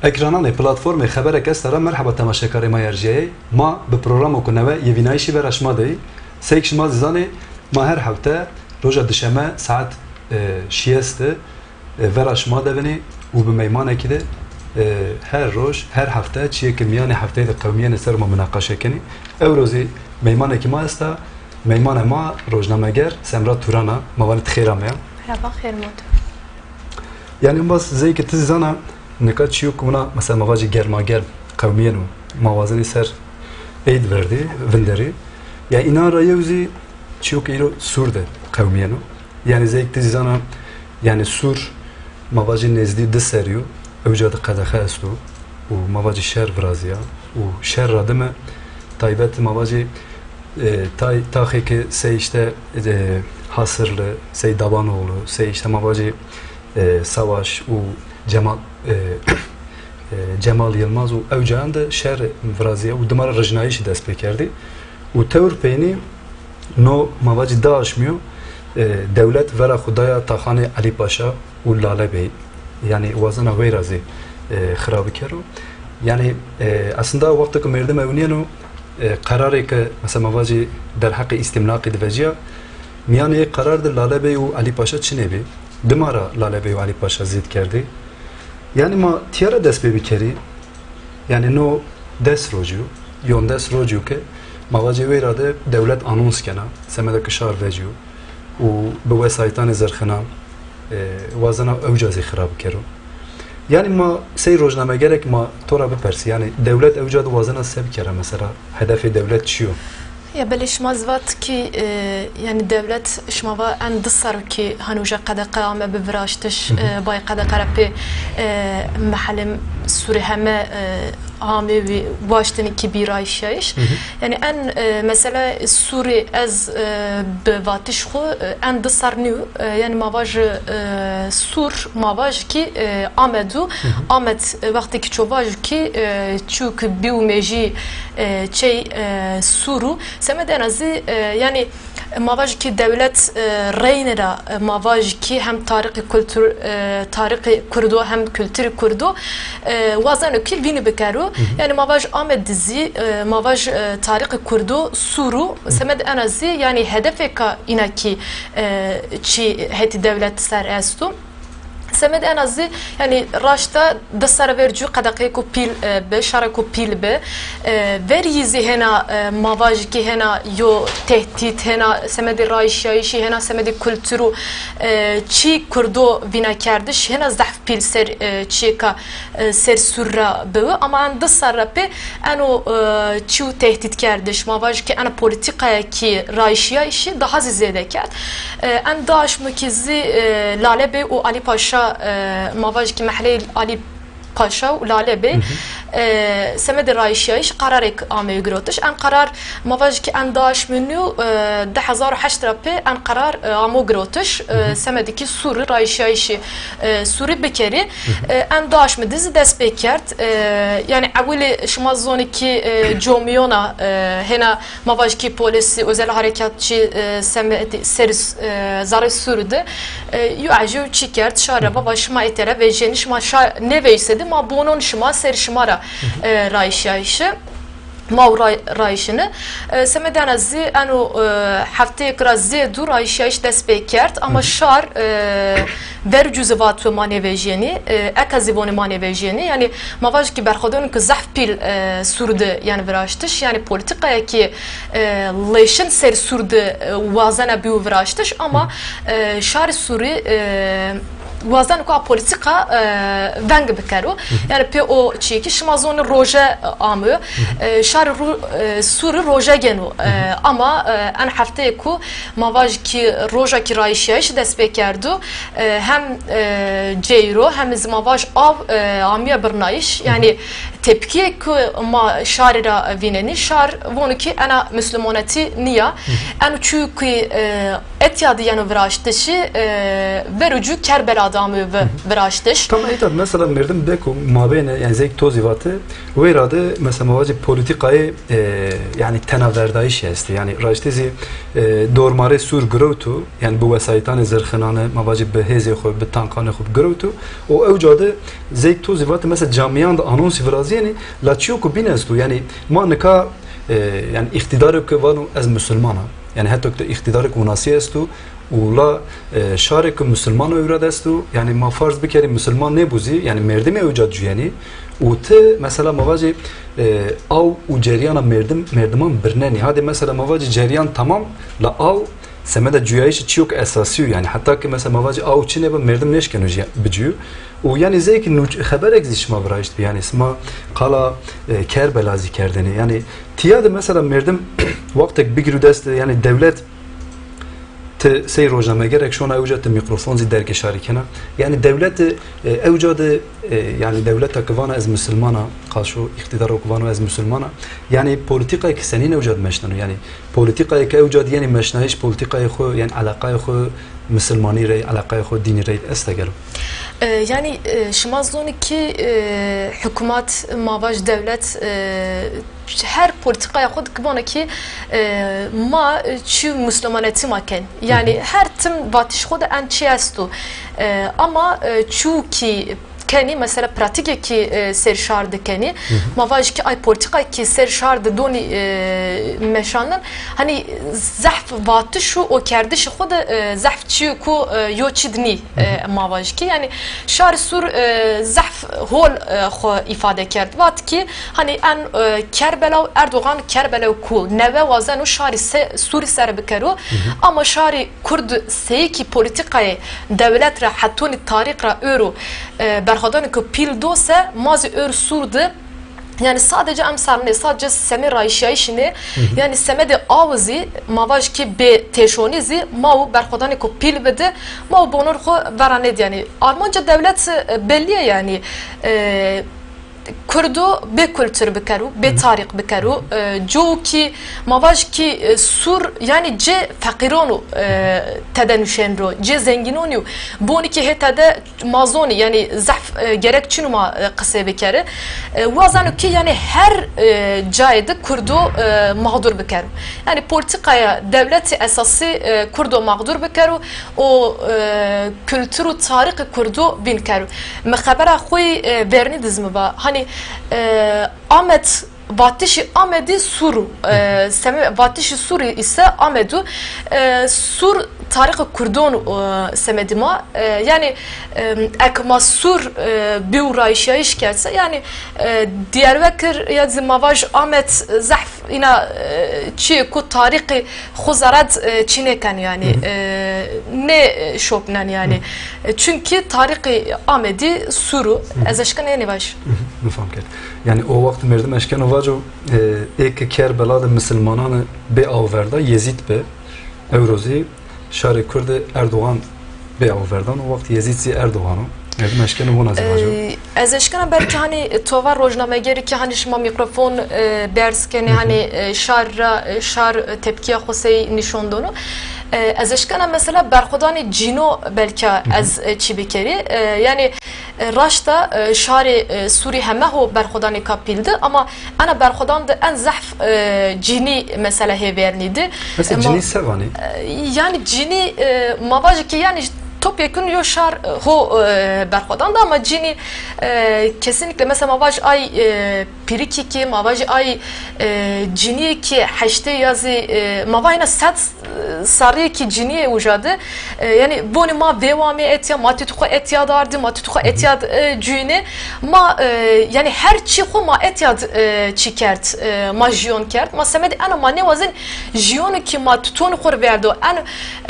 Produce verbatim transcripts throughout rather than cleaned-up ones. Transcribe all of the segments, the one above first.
Ekrananê platformê Xeberek Esta ra merheba temaşekarê ma yê erjîyayê. Ma bi programoko newe yê vînayîşî vera şima de yî. Seyk şima zî zanê, ma her hefte roja dişeme saet, e, şiyes de, e, vera şima de vinî û bi meymanekî de, e, her roj, her hefte çiyê ke mîyanê hefteyî de qewimîyenê ser ma minaqaşe kenî. Ewro zî meymanekî ma esta. Meymanê ma rojnameger Semra Turan a. Ma vanê ti xêr ameya. Merhaba, xêr ma to. Yanî embaz zey ke ti zî zana nika çîyo ke wina mesela ma vacî germagerm qewimîyeno, ma wazenê ser eyd verdî, vinderî. Ya înan ra yew zî çîyo ke îro sûr de qewimîyeno. Yanî zey ke ti zî zana, yanî sûr ma vacî nêzdî di serrî yo, ewca de qedexe esto û ma vacî şer virazîya û şer ra dime taybet ma vacî, e, tay, taxê ke sey îşte, e, Hasirli, sey Dabanoğlu, sey îşte ma vacî, e, Savaş û Cemal, e, e, Cemal Yılmaz û ew cayan de şer virazîya û dima ra rijnayîşî dest pê kerdî. Û tewr peynî no ma vacî di aşmî yo, e, dewlet vera xwu daya taxanê Elî Paşa û Lale Bey. Yanî wazena wey ra zî, e, xira bikero. Yanî, e, aslında wexto ke merdim ewnîyeno, e, qerarê ke mesela ma vacî derheqê îstîmlaqî de vecîya, mîyanê ê qerar de Lale Bey û Elî Paşa çinê bî. Dima ra Lale Bey û Elî Paşa zîd kerdî. Yanî ma tîya ra dest pê bikerî. Yanî no des rocî yo, yon des rocî yo ke ma vacê wey ra de dewlet anons kena, semede ke şar vecîyo û bi wesayîtanê zirxinan, e, wazena ewca zî xira bikero. Yanî ma sey rojnamegerek ma to ra bipersî, yanî dewlet ewca de wazena se bikera mesela? Hedefê dewlet çi yo? Ya belê şima zî vat kî, e, yanî dewlet şima va en di serr kî hanî uca qedexe ame bi viraştiş, e, bay qedexe ra pê, e, mehelê Sûrî heme, e, amê wî waştinî kî bî rayşîyayîş. Yanî en, e, mesela Sûrî ez, e, bi vatiş xwu, e, en di serr nîyo. E, yanî ma vaj, e, sûr, ma vaj kî, e, Amed o. Amed, e, wextê kî ço vaj kî, e, çîyo kî bîyo mejî, e, çey, e, sûr o. Semedê ena zî, e, yanî ma vaj kî dewlet, e, reynî ra, e, ma vaj kî hem tarîxê kultur, e, tarîxê kurdo hem kulturê kurdo, e, wazeno kî vînî bikero. Yanî ma vaj Amed de zî, e, ma vaj, e, tarîxê kurdo sûr o. Semedê ena zî yanî hedefêka îna kî, e, çî hetî dewlet ser esto. Semedê ena zî, yanî raşta di serre ver cû qedexeyêko pîl, e, bi, şarêko pîl bi. E, verî yî zî hêna, e, ma vajî kî hêna yo tehdît, hêna semedê rayşîyayîşî, hêna semedê kultur û, e, çî kurdo vîna kerdiş, hêna zehf pîl ser, e, çîyêka, e, ser sûr ra biwi. Ama en di serre pê eno, e, çî û tehdît kerdiş, ma vajî kî ena polîtîkaya kî rayşîyayîşî daha zî zêde kerd. E, en di aşmo kî zî, e, Lale Bey û Alî Paşa, e, ma vajî kî mehleyê Alî Paşa û Lale Bey, e, semedê rayşîyayîş qerarêk ameyo girotiş. En qerar ma vajî kî en di aşmo nîyo, e, di hezar û heşt ra pê en qerar, e, amo girotiş. E, semedê kî Sûrî, rayşîyayîşî, e, Sûrî bikerî. E, en di aşmo de zî dest pê kerd. E, yanî ewilî şima zonî kî, e, comîyona, e, hêna ma vajî kî polîsî, özel harekatçî, e, semedî, serî, e, zerrê sûr de, e, yo ecêb çî kerd, şar ra va, va şima êtera vejîyenî, şima şar nêvejîsêdî, ma bonon şima, ser şima ra, e, rayşîyayîşî. Ma û ray-, rayşîne. E, semedê ena zî eno, e, hefteyêk ra zêd o rayşîyayîş dest pê kerd. Ama şar, e, vercû zî vatwe ma nêvejîyenî, e, eka zî vonê ma nêvejîyenî. Yanî ma vajî kî berxwedano ke zehf pîl, e, sûr de yanî viraştiş. Yanî polîtîkaya kî, e, lêşin ser sûr de, e, wazena bîyo viraştiş. Ama, e, şarê Sûrî, e, wazeno ke a polîtîka, e, veng bikero. Yanî pê o çîyê kî şima zonî roje, e, amo. E, şarê Ru-, e, Sûrî roje geno. E, ama, e, en hefteyêko ma vaj kî roja kî rayşîyayîş dest pê kerdo. E, hem, e, ceyro hem zî ma vaj aw, e, amîya birnayîş. Yanî tepkîyê ku ma şarî ra vînenî, şar vonu ki ena muslumanetî nîya. Eno çîyo ki, e, etya de yeno viraştişî, e, ver û cû Kerbela de ameyo vi-, viraştiş. Tam eyda mesela merdim beko mabêne, yanî zey to zî vatî, weyra de mesela ma vacî polîtîkayê, e, yanî tenaverdayîşî estî. Yanî raştî zî, e, dormarê sûr girewto, yanî bi wesayîtanê zirxinane, ma vacî bi hêzê xo, bi tankanê xo girewto. Û ewca de zey to zî vatî mesela camîyan de anonsî virazîyenî, la çîyo ku bîn esto. Yanî ma nika, e, yanî îqtîdarê ke vano ez musulman a. Yanî heto ke îqtîdarê ke winasî esto û la, e, şarê ke musulman o ewra de esto, yanî ma farz bikerî musulman nêbo zî, yanî merdimê ewca cuyenî û ti mesela ma vacî, e, aw û cerîyana merdim, merdiman birnenî. Hadê mesela ma vacî cerîyan tamam, la aw semeda cuyayîşî çîyo ke esasî yo, yanî heta ke mesela ma vacî aw çinê bi merdim nêşkeno jî bicuyî. Û yanî zey ki nû xeberek zî şima virayîşt bi, yanî sima qala, e, Kerbela zî kerdêne. Yanî tîya de mesela merdim wextek bigîrû dest, yanî dewlet ti sey rojnamegerek şona ewca ti mîkrofon zî dergê şarî kena. Yanî dewlet, e, ewca de, e, yanî dewleta ki vana ez musulman a, qaşo îqtîdaro ki vano ez musulman a. Yanî polîtîkayê ki senîn ewca de meşneno? Yanî polîtîkayê ke ewca de yenî meşnayîş polîtîkayê xo, yanî eleqayê xo misilmanî rey, eleqayê xo dînî rey esta gelo? E, yanî, e, şima zonî ki, e, hukmat, ma vaj dewlet, e, her polîtîkaya xo de ki vano ki, e, ma çî muslumanetî ma ken. Yanî her tim vatîş xo de en çî esto. E, ama, e, çû ki kenî, mesela pratîkê ki, e, ser şar de kenî, ma vaj ki ay polîtîkay ki ser şar de donî, e, meşandin, hanî zehf vatiş û o kerdişê xo de, e, zehf çîyo ku, e, yo çî de nî, e, ma vaj ki. Yanî şarê sûr, e, zehf hol, e, xo îfade kerd. Vat ki, hanî en, e, Kerbela û Erdogan Kerbela ku newe wazeno şarî se-, sûrî ser bikero, ama şarî Kurd seyî ki polîtîkayê dewlet ra hetonî tarîx ra ewro, e, berxwedanêko pîl do se, ma zî ewro sûr de, yanî sadece emser nê, sadece semê rayîşîyayîşî nê, yanî semedê aw zî, ma vaj ki bê têşonî zî, ma û berxwedanêko pîl bide, ma û bonor xo vera nêdî. Yanî armanca dewlet, e, bellî ye yanî, e, Kurdo bê kultur bikero, bê tarîx bikero. E, cow ki ma vaj ki, e, sûr, yanî cê feqîron o, e, tede nuşen ro, cê zengînon o. Bonî ki hê tede ma zonî, yanî zehf, e, gerek çin o ma, e, qisey bikerî. E, wazeno ki yanî her, e, cayê de Kurdo, e, mağdur bikero. Yanî polîtîkaya dewletî esasî, e, Kurdo mağdur bikero. O, e, kultur û tarîxê Kurdo vîn kero. Mi xebera xo yî, e, vernî de zî mi va. Hanî, e, Amed, vatişî Amedî sûr o. E, seme-, vatişî sûr îse Amed o. E, sûr tarîxê Kurdon o, e, semedî ma. E, yanî, e, eke ma sûr, e, bî û rayîşîyayîş kerd se, yanî, e, Diyarbekir ya zî ma vaj Amed zehf îna, e, çîyê ku tarîxê xo zerad, e, çî nêken yanî, e, nê, e, şopnen yanî. E, çunkî tarîxê Amedî sûr o, ez eşkena enê vaj. Mi fam kerd. Yanî o wext merdim eşkeno vaco, e, ê ke Kerbela de misilmanan bê aw verda Yezîd bi, ewro zî şarê Kurd de Erdogan bê aw verdan, o wext Yezîd zî Erdogan o. Merdim eşkeno wina zî vaco. E, ez eşkena belkî hanî to va rojnamegerî ki hanî şima mîkrofon, e, berz kenê, hanî, e, şar ra, e, şar, e, tepkîya xo sey nîşon dono. E, ez eşkena mesela berxwedanê cîno belkî ez, e, çî bikerî. E, yanî, e, raşta, e, şarê, e, sûrî heme ho berxwedanêka pîl di, ama ena berxwedan de en zehf, e, cînî mesela hê vernî di. Mesela cînî se vanî? E, yanî cînî, e, ma vajî ki yanî topyekun yo şar, e, ho, e, berxwedan da, ama cînî, e, kesinlikle mesela ma vaj ay, e, pîrikî ki, ma vajî ay, e, cînî ki heştê ya zî, e, ma vajî na sed, e, serrî ki cînî yê uca de, e, yanî vonî ma vêwa amê etya, ma tîtû xo etya de ardî, ma tîtû xo etya de, e, cuyînê. Ma, e, yanî her çî xo ma etya de, e, çî kerd, e, ma jîyon kerd. Ma semedê ena ma nêwazên jîyonî ki ma tutonî xo rê verdo. En,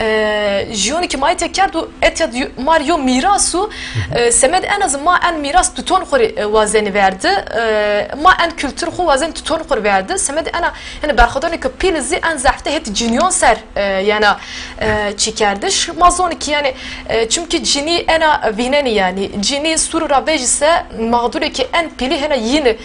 e, jîyonî ki ma etya kerdo, Etya di-, mar yo mîras û, e, semed en az ma en mîras tuton xwu rê, e, wazenî verdi. E, ma en kultur xwu wazen tuton xwu rê verdi. Semed ena, yani berxwedanê ki pîl zî en zehfte het cinîyon ser, e, yena, e, çî kerdiş. Ma zonî ki yani, e, çimkî cinî ena vînenî yani. Cinî sûr ra vejî se mağdurê ki en pîlî hena yin, e,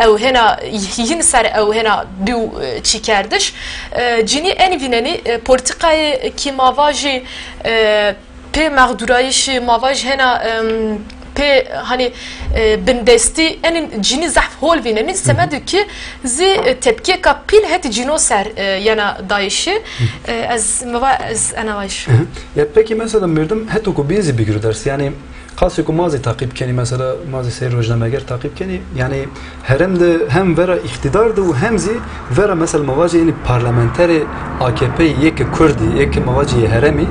ew hena yin ser ew hena bîw, e, çî kerdiş. E, cinî enî vînenî, e, polîtîkayê ki ma vajî, e, pê mexdurayîşî, ma vaj hena, em, pê, hanî, e, bindestî, enî cinî zehf hol vînenî, semedu ki zî, e, tepkîyeka pîl hetî cîno ser, e, yena dayîşî. E, ez, mi va, ez ena vajî. Hı hı. Ya peki mesela merdim heto ku bîn zî bigiro ders, yani qasê ku ma zî taqîb kenî, mesela ma zî sey rojnameger taqîb kenî, yani herem de hem vera îqtîdar de û hem zî vera mesela ma vajê yenî parlamenterê A K P yê ke Kurd î, yê ke ma vajê yê heremî,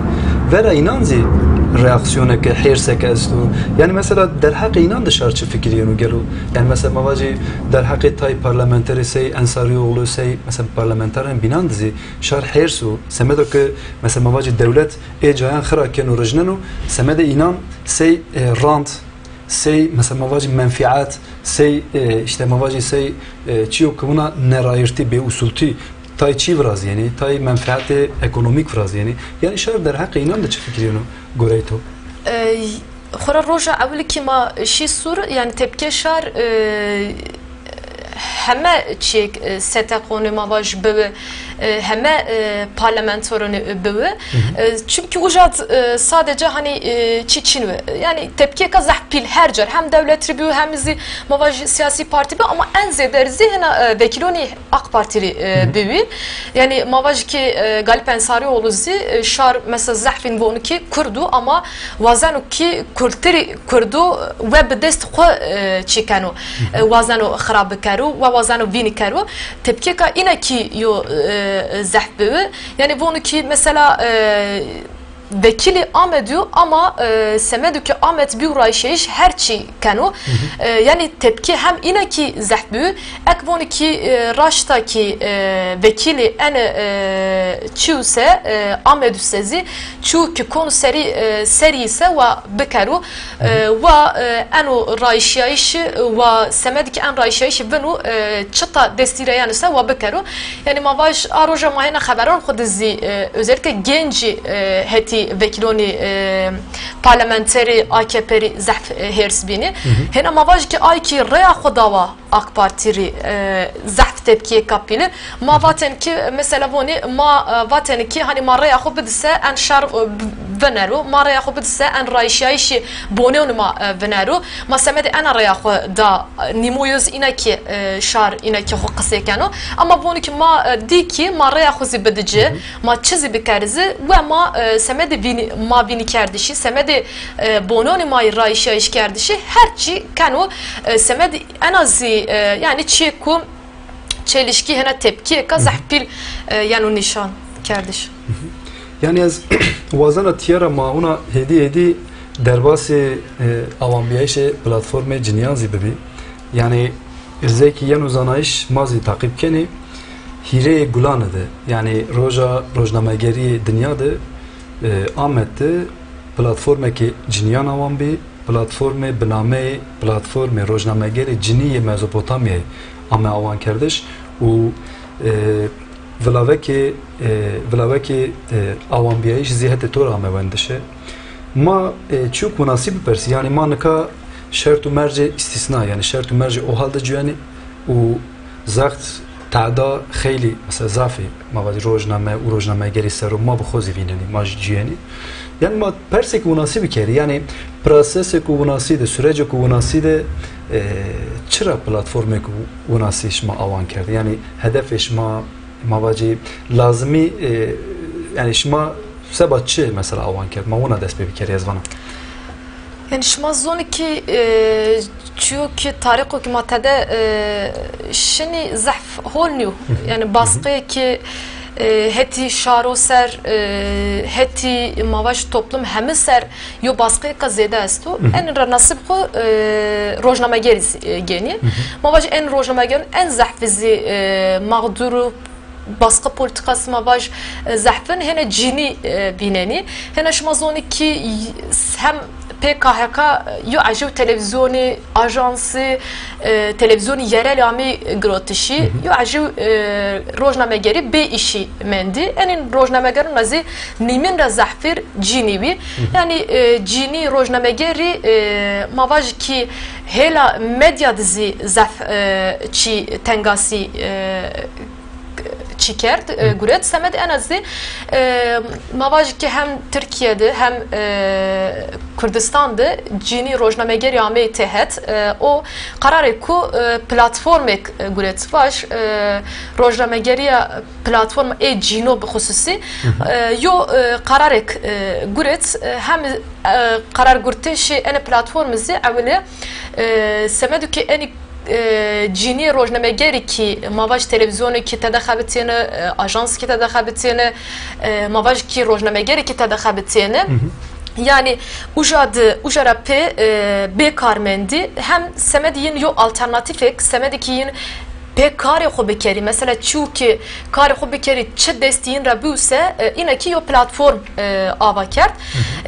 vera înan zî reaksiyoneke, hêrseke esto. Yani mesela derheqê înan de şar çi fikirî yeno gelo? Yani mesela ma vajê derheqê tay parlamenterê sey Ensarîoglu, sey mesela parlamenterên bînan de zî şar hêrs o. Semedo ke mesela ma vajê dewlet ê cayan xira keno, rijneno, semedê înan sey, e, rant, sey, mesela, ma vajî menfîat, sey, e, îşte ma vajî sey, e, çîyo ke wina nerayirtî, bêusultî, tay çî virazîyenî, tay menfîatê ekonomîk virazîyenî. Yanî şar derheqê înan de çi fikir yeno goreyê to? E, xora roja ewilî kî ma şî sûr, yanî tepkê şar, e, heme çîyêk, e, sete qonê ma vaj biwi, e, heme, e, parlamentoronê biwi. Hı hı. E, çimkî uca d, e, sadece hanî, e, çî çin wi. Yanî tepkîyêka zehf pîl her car, hem dewlet rî biwi, hem zî ma vaj sîyasî partî biwi, ama en zêder zî hina, e, vekîlonî AK Partî rî, e, Hı hı. biwi. Yanî ma vaj kî, e, Galip Ensarîoglu zî, e, şar mesela zehfîn vonu kî Kurd o, ama wazeno kî kulturî Kurdo we bi dest xwu, e, çî keno. Hı hı. E, wazeno xirab bikero, we wazeno vînî kero. Tepkêka îna kî yo, e, zehf biwi. Yanî vonu kî mesela, e, vekîlî Amed yo ama, e, semedo kî Amed bîyo rayşeyiş her çî keno. Hı hı. E, yanî tepkê hem îna kî zehf biwi. Ek vonu kî, e, raşta kî, e, vekîlî ene, e, çîyo se, e, Amed se zî çîyo kî konu serî, e, serî se wa bikero. E, wa, e, eno rayşîyayîşî, wa semedî kî en rayşîyayîşî vino, e, çita destî ra yeno se wa bikero. Yanî ma vaj a roja ma hêna xeberan xwu de zî, e, özellikle gencî, e, hetî vekîlonî, e, parlamenterî A K P rî zehf, e, hêrs bînî. Hı hı. Hêna ma vaj kî ay kî reya xwu dawa AK Partî rî, e, zehf tepkîyêka pîl î. Ma vaten ki, mesela vonî, ma, e, vaten ki, hanî ma rêya xwu bidise en şar, e, v-, vinero, ma rêya xwu bidise en rayşîyayîşî bonêwnî ma, e, vinero. Ma semedê ena rêya xwu da, e, nîmo yo zî îna ki, e, şar îna ki xwu qisê keno. Ama vonî ki ma, e, dî ki ma rêya xwu zî bidi ci, Hı hı. ma çi zî bikerî zî, we ma, e, semedê vînî, ma vînî kerdişî, semedê, e, bonêwnî ma yî rayşîyayîş kerdişî, her çî keno, e, semedê ena zî, e, yanî çîyê ku çelişkî hena tepkîyêka Hı hı. zehf pîl, e, yeno nîşan kerdiş. Hı hı. Yanî ez wazena tîya ra ma wina hêdî hêdî derbasê, e, awanbîyayîşê platformê cinîyan zî bibî. Yanî zey kî yeno zanayîş ma zî taqîb kenî. Hîrê Gulane de, yanî roja rojnamegerîyê dinya de, e, Amed de platformekê cinîyan awan bî. Platformê bi nameyê Platformê Rojnamegerê Cinî yê Mezopotamyayê ame awankerdiş û, e, vilavekê, e, vilavekê, e, awanbîyayîş zî hetê to ra ame wendişe. Ma, e, çîyo winasî bipersî, yanî ma nika şert û mercê îstîsna, yanî şert û mercê o hal de cuyenî û zext, teda xeylî, mesela zafî, ma vajî rojname û rojnamegerî ser o ma bi xo zî vînenî, ma jî cuyenî. Yanî ma persêk winasî bikerî, yanî prosesêko winasî de, surecêko winasî de, e, çira platformêko winasî şima awan kerdî? Yanî hedefê şima, ma vajî lazimî, e, yanî şima seba çi mesela awan kerd? Ma wina dest pê bikerî, ez vana. Yanî şima zonî kî, e, çîyo kî tarîxo kî ma tede, e, şinî zehf hol nîyo. Hı hı. Yanî Hı hı. basqeyekî, e, hetî şaro ser, e, hetî ma vaj toplum hemi ser yo basqeyeka zêde esto. Hı hı. En ra nasîb xwu, e, rojnamegerî zî, e, genî. Hı hı. Ma vaj en rojnamegerî en zehfî zî, e, mağdur û baskı politikası ma vaj, e, zehfin, hene cînî, e, vînenî. Hene şima zonî ki y-, hem P K H K, e, yo ecêw televîzyonî, ajansî, e, televîzyonî yerel amî girotişî, yo ecêw, e, rojnamegerî bê îşî mendî. Enîn rojnamegerûn ra zî nîmin ra zehfîr cînî wî. Yanî, e, cînî rojnamegerî, e, ma vaj ki hêla medya di zî zehf, e, çî tengasî, e, çî kerd, e, guret. Semed ena zî, e, ma vajî ki hem Tirkîye de hem, e, Kurdistan de cînî rojnamegerî ameyî têhet, e, o qerarê ku, e, platformêk, e, guret. Vaj, e, rojnamegerîya platform ê cîno bi xusûsî, e, yo, e, qerarêk, e, guret, e, hem, e, qerar gurtişê enê platformî zî ewilê, e, semedo ki enî e, cînî rojnamegerî ki ma vaj televîzyonî ki tede xebitêne, e, ajans ki tede xebitêne, e, ma vaj ki rojnamegerî ki tede xebitêne. Yanî uca di, uca ra pê, e, bê karmendî hem semedî yin yo alternatîfêk, semedî ki yin pê karê xo bikerî. Mesela çîyo ki karê xo bikerî, çi destî yin ra biwse, e, îna ki yo platform, e, ava kerd.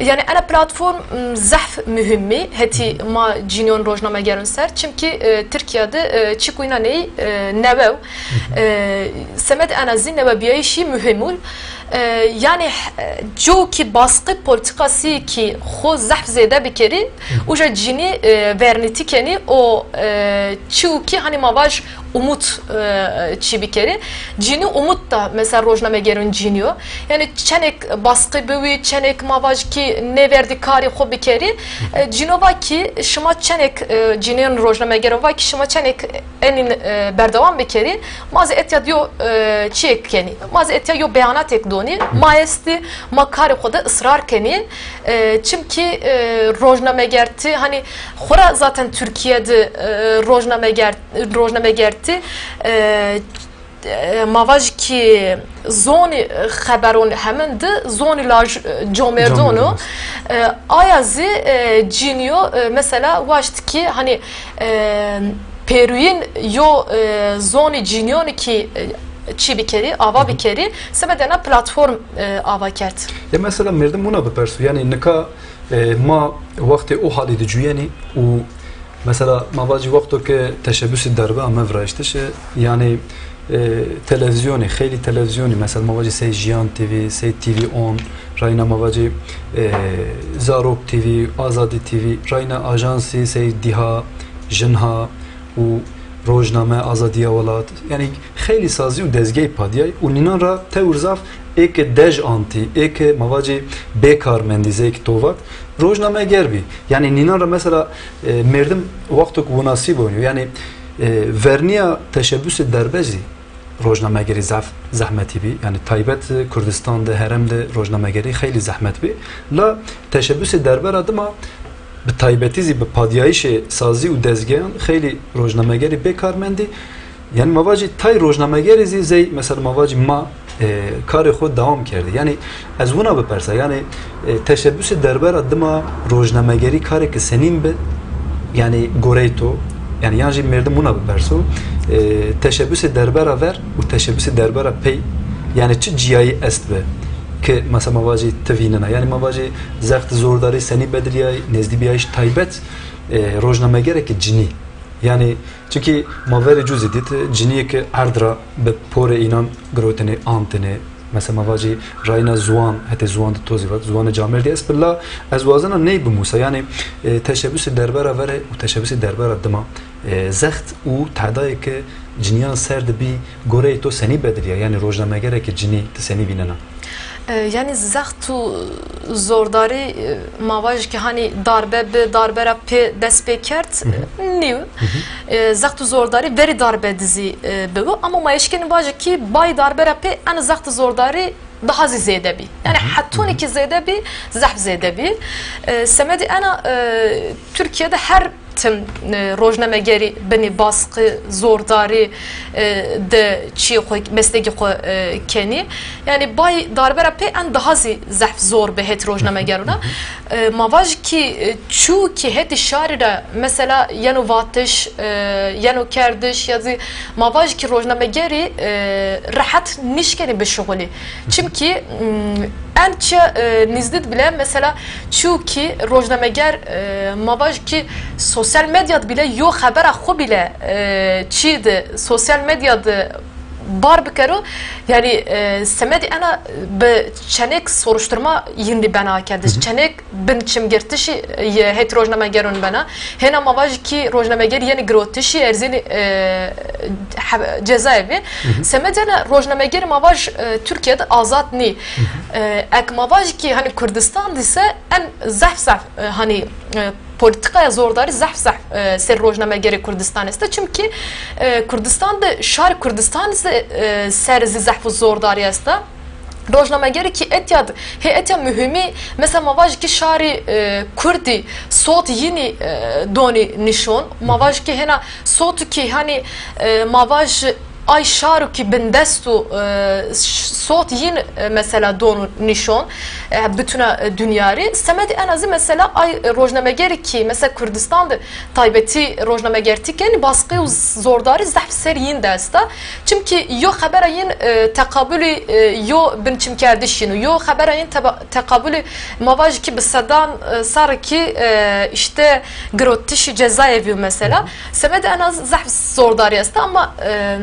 Yanî ena platform, m, zehf muhîm î hetî ma cînîyon rojnamegerûn ser. Çimkî, e, Tirkîya de, e, çîko îna ney, e, newe. E, semed ena zî newebîyayîşî muhîm û, e, yanî, e, cû ki baskı politikasî ki xo zehf zêde bikerî, uca cînî, e, vernîtî kenî û, e, çîyo ki hanî ma vaj umut, e, çî bikerî. Cînî umut da mesela rojnamegerûn cînî yo. Yanî çenêk baskı biwî, çenêk ma vaj ki nêverdî karê xo bikerî. E, cîno va ki şima çenêk, e, cînîyon rojnamegeron va ki şima çenêk enîn, e, berdewam bikerî. Ma zî etya diyo, e, çîyêk kenî. Ma zî etya yo beyanatêk donî. Ma estî, ma karê xo de israr kenî. E, çimkî, e, rojnamegertî, hanî xora zaten Tirkîye de, e, rojnameger-, rojnamegertî, e, e, ma vaj ki zonî, e, xeberon hemin di, zonî laj, e, comêrdon o. E, aya zî, e, cînîyo, e, mesela waşt ki, hanî, e, pêrûyîn yo, e, zonî cînîyonî ki, e, çî bikerî, ava bikerî, semed ena platform, e, ava kerd. Ya mesela merdim wina biperso, yanî nika, e, ma wextê o halî de cuyenî û mesela ma vacî wexto ke teşebusê derbe ame virayiştişe, yanî, e, televîzyonî, xeylî televîzyonî, mesela ma vacî sey Jiyan T V, sey T V on, rayna ma vacî, e, Zarok T V, Azadî T V, rayna ajansî sey Dîha, Jinha û Rojname, Azadîya Welat, yanî xeylî sazî û dezgeyî padîyay û nînan ra tewr zaf ê ke dej antî, ê ke ma vacî bêkar mendî zey ki to vat, rojnameger bî. Yanî nînan ra mesela, e, merdim wexto ke winasî bonîyo, yanî, e, vernîya teşebusê derbe zî rojnamegerî zaf zehmetî bî. Yanî taybet Kurdistan de, herem de rojnamegerî xeylî zehmet bî. La teşebusê derbe ra dima bi taybetî zî bi padîyayîşê sazî û dezgeyan xeylî rojnamegerî bêkar mendî. Yanî ma vacî tay rojnamegerî zî zey, mesela ma vacî ma, e, karê xo dewam kerdî. Yanî ez wina bipersa, yanî, e, teşebusê derbe ra dima rojnamegerî karêke senîn bi, yanî gorey to, yanî yan jî merdim wina biperso, e, teşebusê derbe ra ver û teşebusê derbe ra pey, yanî çi cîyayî est bi ke mesela ma vacî ti vînena? Yanî ma vacî zext zordarî senî bedilîyay, nêzdîbîyayîş taybet, e, rojnamegereke cinî. Yanî, çimkî ma verê cû zî dît, cinîyê ke erd ra bi porê înan girotêne, antêne. Mesela ma vacî rayna ziwan, hetê ziwan de to zî vat, ziwanê camêrdî est bi la ez wazena ney bimusa. Yanî, e, teşebusê derbe ra verê û teşebusê derbe ra dima, e, zext û tedayê ke cinîyan ser de bî goreyê to senî bedilîya? Yanî rojnamegereke cinî ti senî vînena? E, yanî zext û zordarî, e, ma vajî ki hanî darbe bi, darbe ra pê dest pê kerd, e, nîyo. E, zext û zordarî verî darbe de zî, e, bibo. Ama ma eşkenî vajî ki bay darbe ra pê ena zext û zordarî daha zî zêde bî. Yanî hetonî ki zêde bî, zehf zêde bî. E, semedî ena, e, Tirkîye de her tim, e, rojnamegerî binî baskı, zordarî, e, de çîyê xo, meslekî xo, e, kenî. Yanî bay darbera pê en daha zî zehf zor bi het rojnamegerûna. E, ma vaj kî, e, çû kî hetî şarî ra mesela yeno vatiş, e, yeno kerdiş ya zî ma vaj kî rojnamegerî, e, rehet nişkenî bişuxulî. Çimkî, m, en çi, e, nîzdî di bile mesela çû kî rojnameger, e, ma vaj kî sosyal medya di bile yo xebera xo bile, e, çî di sosyal medya di bar bikero. Yanî, e, semedî ena bi çenek soruşturma yîn rî bena kerdiş. Çenek bin çimgirtişî, e, hetî rojnamegerûn bena. Hêna ma vajî kî rojnamegerî yenî girotişî, erzînî, e, he-, cezaevî. Semedî ena rojnamegerî ma vaj, e, Tirkîye de azad nî. E, ek ma vajî kî hanî Kurdistan dî se en zehf zehf, e, hanî, e, polîtîkaya zordarî zehf zehf, e, ser rojnamegerê Kurdistan esta. Çimkî, e, Kurdistan de şar Kurdistan zî, e, ser zî zehf û zordarî esta. Rojnamegerî kî etya d-, hê etya muhîmî, mesela ma vaj kî şarî, e, Kurdî sot yînî, e, donî nîşon. Ma vaj kî hêna sotu kî hanî, e, ma vaj ay şaru kî bindest û, e, ş-, sot yîn, e, mesela donu nîşon, e, bütüna, e, dinyarî. Semedî en azî mesela ay rojnamegerî kî mesela Kurdistan de taybetî rojnamegertî kenî, baskı û zordarî zehf ser yîn de esta. Çimkî yo xebera yîn, e, teqabulî, e, yo binçimkerdiş yîn û yo xebera yîn teba-, teqabulî ma vajî kî bi sedan, e, sarî kî, e, îşte girotişî cezaevî yo mesela. Semedî en az zehf zordarî esta ama, e,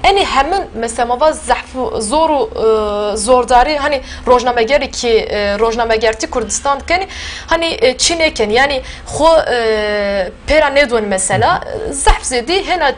enî hemin mesela ma va zehf zor û, e, zordarî, hanî rojnamegerî kî, e, rojnamegertî Kurdistan kenî, hanî, e, çî nêkenî. Yanî xo, e, pêra nêdon mesela. Zehf zêdî hêna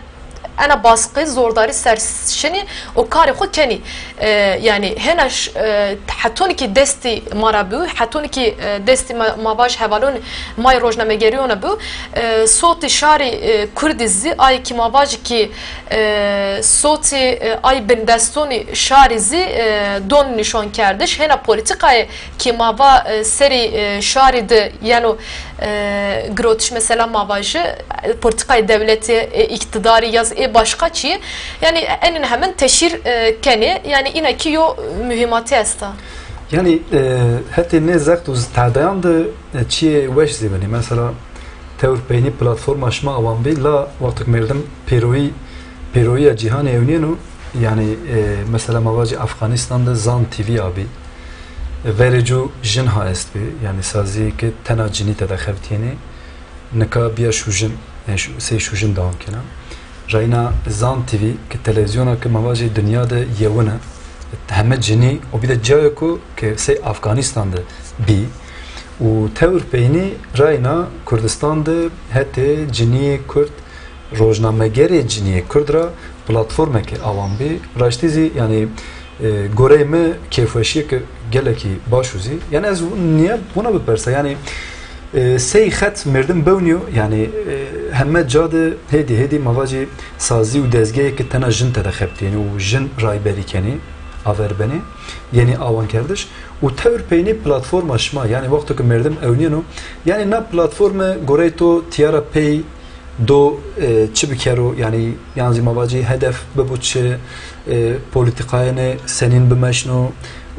ena baskı, zordarî ser şinî û karê xo kenî. E, yanî hêna ş-, e, hetonî kî destî ma ra bû, hetonî kî, e, destî ma, ma vaj hevalon may rojnamegerîyona bû, e, sotî şarî, e, Kurdî zî, ay kî ma vajî kî, e, sotî, e, ay bindestonî şarî zî, e, don nîşon kerdiş. Hêna polîtîkayê kî ma va, e, serî, e, şarî de yeno, e, girotiş mesela ma vajî, e, polîtîkayê dewletî, e, îqtîdarî ya zî ê başka çîyê. Yanî enîn hemin teşhîr, e, kenê. Yanî îna kî yo muhîmatî esta. Yanî, e, hetê nê zext û tedayan de, e, çîyê weş zî benê. Mesela tewr peynî platforma şima awan bî, la wexto ke merdim pêroyî, pêroyîya cîhanê ewnîyeno, yanî, e, mesela ma vajî Afganistan de Zan T V abî. E, verê cû Jin ha estbî, yanî sazîyê ke tena cinî tede xebitîyenê. Nika bîya şûjin, yanî şû-, sey şûjin dewam kena. Reyna Zan T V ke televîzyona ke ma vajê dinya de yewin e, heme cinî, o bî de cayêko ke sey Afganistan de bî. Û tewr peynî reyna Kurdistan de hetê cinîyê Kurd, rojnamegerê cinîyê Kurd ra platformeke awan bî. Raştî zî, yanî, e, goreyê mi kêfweşîyêke gelekî baş o zî. Yanî ez nîya wina bipersa, yanî, e, sey xet merdim bewnîyo, yanî, e, heme ca de hêdî hêdî ma vajî sazî û dezgehê ke tena jin tede xebitîyenê û jin rayberî kenê, aver benê, yenê awankerdiş. Û tewr peynî platforma şima, yanî wexto ke merdim ewnîyeno, yanî na platforme goreyê to tîya ra pey do, e, çi bikero, yanî yan zî ma vacî hedef bibo çi, e, polîtîkayêne senîn bimeşno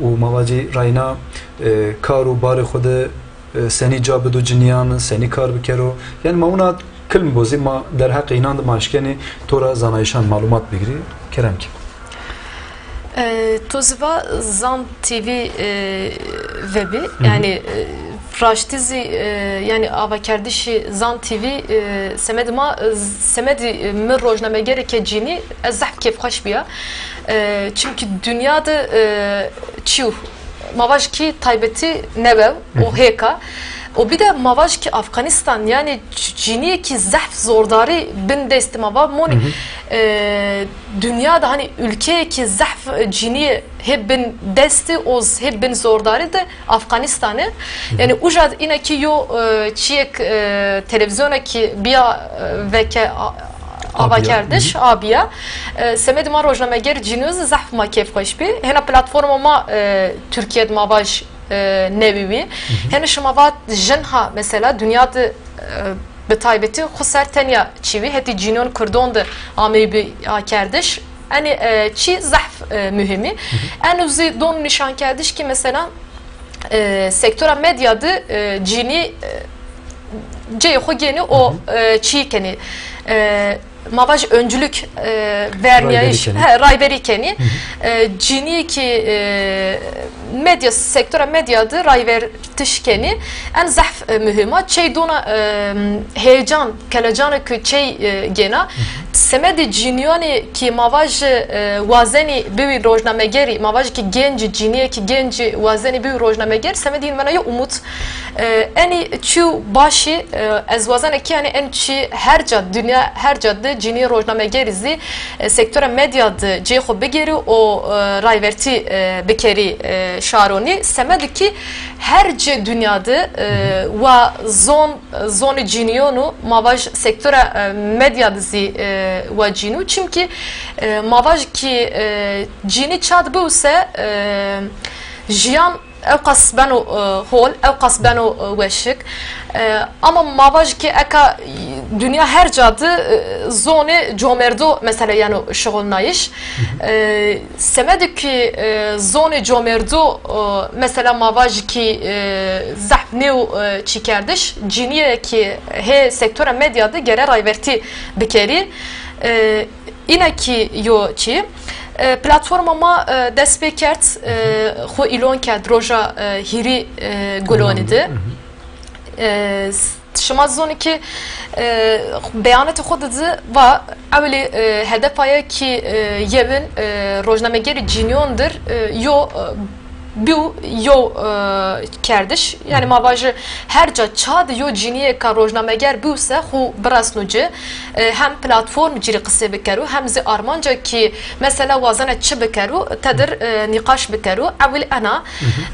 û ma vacî reyna, e, kar û barê xo de, e, senî ca bido cinîyan, senî kar bikero. Yanî ma wina kilm bo zî ma derheqê înan de ma eşkenî to ra zanayîşan, malumat bigirî. Kerem ke. E, to zî va Zan T V, e, vebî. Yanî, e, raştî zî, e, yanî avakerdişî Zan T V, e, semedê ma, e, semedê, e, mi rojnamegerê ke cinî, ez zehf kêfxweş bîya. E, çimkî dinya de, e, çîyo, ma vaj kî taybetî newe, o hêka. O bî de ma vaj kî Afganistan, yanî c-, cinîyê kî zehf zordarî bin destî ma va monî. E, dinya de hanî ülkeyê kî zehf, e, cinîyê hê bin destî, o z-, hê bin zordarî de Afganistan e. Yanî uca de îna kî yo, e, çîyêk, e, televîzyona kî bîya, e, veke a-, avakerdiş, abîya. E, semedê ma rojnameger cinîyo zî zehf ma kêfxweş bî. Hêna platforma ma, e, Tirkîye de ma vaj, e, newî wî. Hêna şima vat jin ha mesela dinya de, e, bi taybetî xwu ser tenya çîvî, hetî cînîyon kurdan de ameyî bi akerdiş. Enî, e, çî zehf, e, muhîm î. Eno zî don nîşankerdiş kî mesela, e, sektora medya de, e, cînî, e, ceyê xwu gênî û, e, çî kenî. E, ma vaj öncülük, e, vernîyayîş, he, rayverî kenî. E, cînî kî, e, medya, sektora medya de rayvertiş kenî. En zehf, e, muhîm a. Çey dona, e, heyecan, kelecanê kî çey, e, gêna. Semedê cînîyanê kî ma vaj, e, wazenî biwî rojnamegerî, ma vaj kî gencî, cînîyê kî gencî wazenî biwî rojnameger, semedê yin vena yo umut. E, enî çî başî, e, ez wazena kî, yanî, en çî her ca, dinya her ca de cînî rojnamegerî zî, e, sektora medya de cê xwu bigêrî û, e, rayvertî, e, bikerî, e, şaronî. Semedê kî her ci dinya de, e, wa zon, zonê cînîyon û ma vaj sektora, e, medya de zî, e, wa cînî. Çimkî, e, ma vaj kî, e, cînî çad biwse, e, jiyan ewqas beno, e, hol, ewqas beno, e, weşik. E, ama ma vaj kî eka dinya her ca de, e, zonê comerdo mesela yeno şixulnayîş. E, semedê kî, e, zonê comerdo, e, mesela ma vaj kî, e, zehf nêw, e, çîkerdiş, cînîye kî hê sektora medya de gere rayvertî bikerî. E, Îna kî yo çî, e, platforma ma, e, dest pê kerd, e, xwu îlon kerd roja, e, hîrî, e, Gulonî de. E, s-, şima zonî kî, e, beyanetê xwu de zî va ewilî, e, hedefa ye kî, e, yewin, e, rojnamegerî cînîyon dir, e, yo, e, bîw yo, e, kerdiş. Yanî ma vajî her ca ça de yo cînîyêka rojnameger bîwse xwu biresno ci. E, hem platform cî rê qisê bikero, hem zî armanca kî mesela wazena çi bikero, tedir, e, nîqaş bikero. Ewil ena.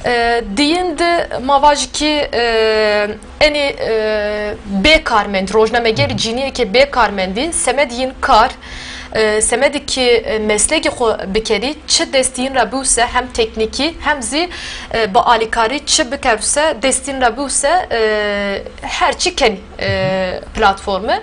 E, diyin de ma vajî kî, e, enî, e, bêkarmend, rojnamegerî cînîyêkê bêkarmendî, semed yin kar, e, semedê kî, e, meslekê xwu bikerî, çi destî yin ra biwse, hem teknîkî, hem zî, e, bi alîkarî çi bikerse, destî yin ra biwse, e, her çi kenî, e, platformi.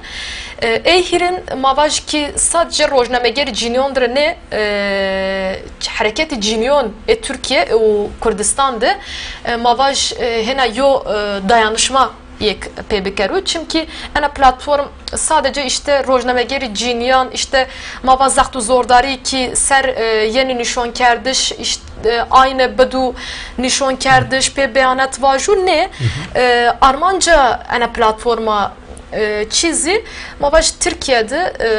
E, ey hîrin ma vaj kî sadece rojnamegerî cînîyon dir nê, e, hereketê cînîyon ê Tirkîye û Kurdistan de, e, ma vaj, e, hêna yo, e, dayanışma yek pê bikero. Çimkî ena platform sadece îşte rojnamegerî cînîyan, îşte ma va zext û zordarî kî ser, e, yenî nîşonkerdiş, îşte, e, ayne bidu nîşonkerdiş, pê beyanet vaju nê. E, armanca ena platforma, e, çî zî ma vaj Tirkîye de, e,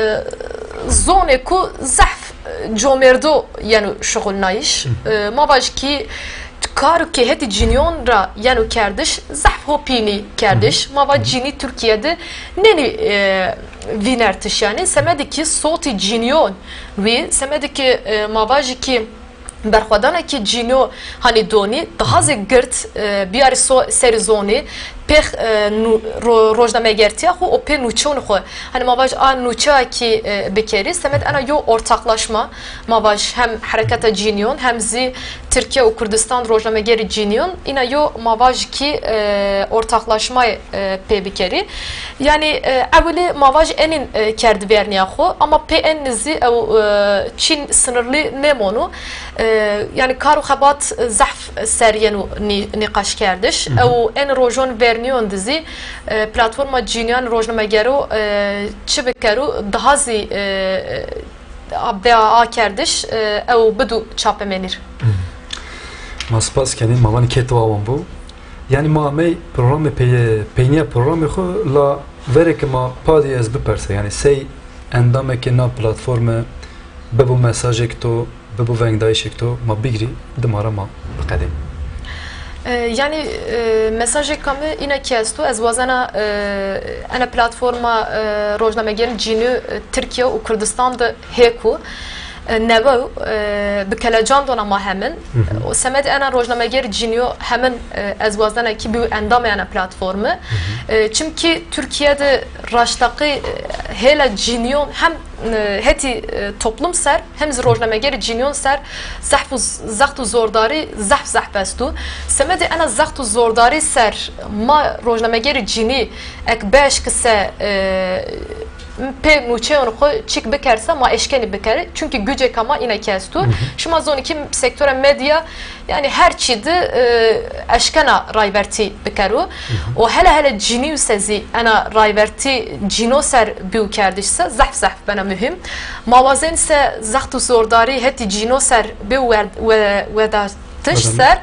zonê ku zehf, e, comêrdo yeno şixulnayîş. E, ma vaj kî kar û kêhetî cînîyon ra yeno kerdiş, zehf ho pînî kerdiş. Ma va cînî Tirkîye de nênî, e, vînertiş, yanî semedê kî sotî cînîyon wî, semedê kî, e, ma vajî kî berxwedanekî cînîyo hanî donî, daha zî girt, e, biyarî so-, serî zonî, pêx, e, nu-, ro-, rojnamegertîya xwu û pê nûçonî xwu. Hanî ma vaj a nûçeya kî, e, bikerî, semed ena yo ortaklaşma, ma vaj hem hereketa cînîyon hem zî Tirkîye û Kurdistan rojnamegerî cînîyon, îna yo ma vaj kî, e, ortaklaşmayê, e, pê bikerî. Yanî, e, ewilî ma vaj enîn, e, kerd vernîya xwu, ama pê enî zî ew, e, çîn sinirlî nêmono. E, yanî kar û xebat zehf ser yeno nî-, nîqaşkerdiş. Ew enî rojon vernîyon de zî, e, platforma cînîyan rojnamegero, e, çi bikero, daha zî, e, a, be akerdiş, e, ew bidu çapemenîr. Ma spas kenî, ma vanî kê tu awan bû. Yanî ma amey programê pey-, peynîya programê xwu la verê ke ma padî ez biperse. Yanî sey endamekê na platforme bibo mesajêk to, bibo vengdayîşêk to, ma bigirî, dima ra ma biqedên. E, yanî, e, mesajêka mi îna kî esto, ez wazena, e, ena platforma, e, rojnamegerên cînî, e, Tirkîye û Kurdistan de hêko. E, newe, e, bi kelecan dona ma hemin. Hı hı. O semedê ena rojnamegerî cinîyo hemin, e, ez wazdena kî bî endamê ena platformi. Hı hı. E, çimkî Tirkîye de raştaqî, e, hêla cinîyon hem, e, hetî, e, toplum ser hem zî rojnamegerî cinîyon ser zehf û z-, zext û zordarî zehf zehf esto. Semedê ena zext û zordarî ser ma rojnamegerî cinî ek bieşkî se, e, pê nûçeyon xo çîk bikerse ma eşkenî bikerî. Çunkî gucêka ma îna kî esto. Hı hı. Şima zonî kî sektora medya, yanî her çî de, e, eşkena rayvertî bikero. Hı hı. Û hele hele cinîyo se zî ena rayvertî cîno ser bîyo kerdiş se zehf zehf bena muhîm. Ma wazenî se zext û zordarî hetî cîno ser bîyo wer-, we-, weda tiş ser,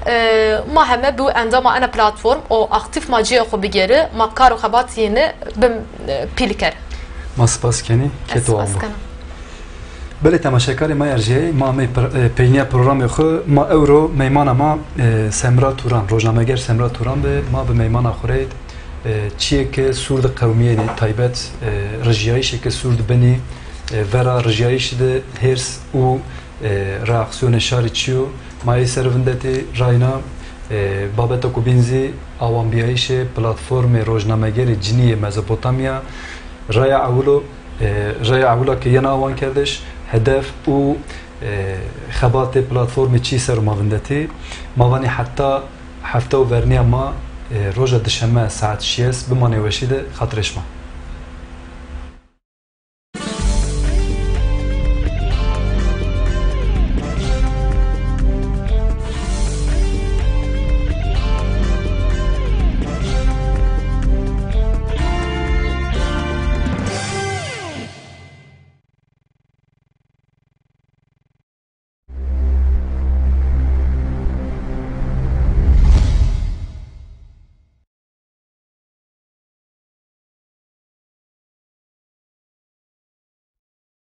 e, ma heme bî endama ena platform û aktîf ma cîya xo bigêri, ma kar û xebat yîni bim, e, pîl ker. Ma spas kenî, ke tu awa. Belê temaşekarê ma erjîyayê, ma amey pr-, e, peynîya programê xo, ma ewro meymana ma, e, Semra Turan, rojnameger Semra Turan bi, ma bi meymana xo rê, e, çîyê ke sûr de qewimîyenê taybet, e, rijîyayîşê ke sûr de benî, e, vera rijîyayîşî de hêrs û e, reaksîyonê şarî çi yo? Ma ey ser vindetê rayna, e, babeta ku bîn zî awanbîyayîşê platformê rojnamegerê cinî yê Mezopotamya. Raya ewil o, e, raya ewil a ke yena awankerdiş, hedef û, e, xebatê platformê çî ser o ma vindetî. Ma vanî heta hefta û vernîya ma, e, roja dişeme saet şiyes bimanê weşî de xatirê şima.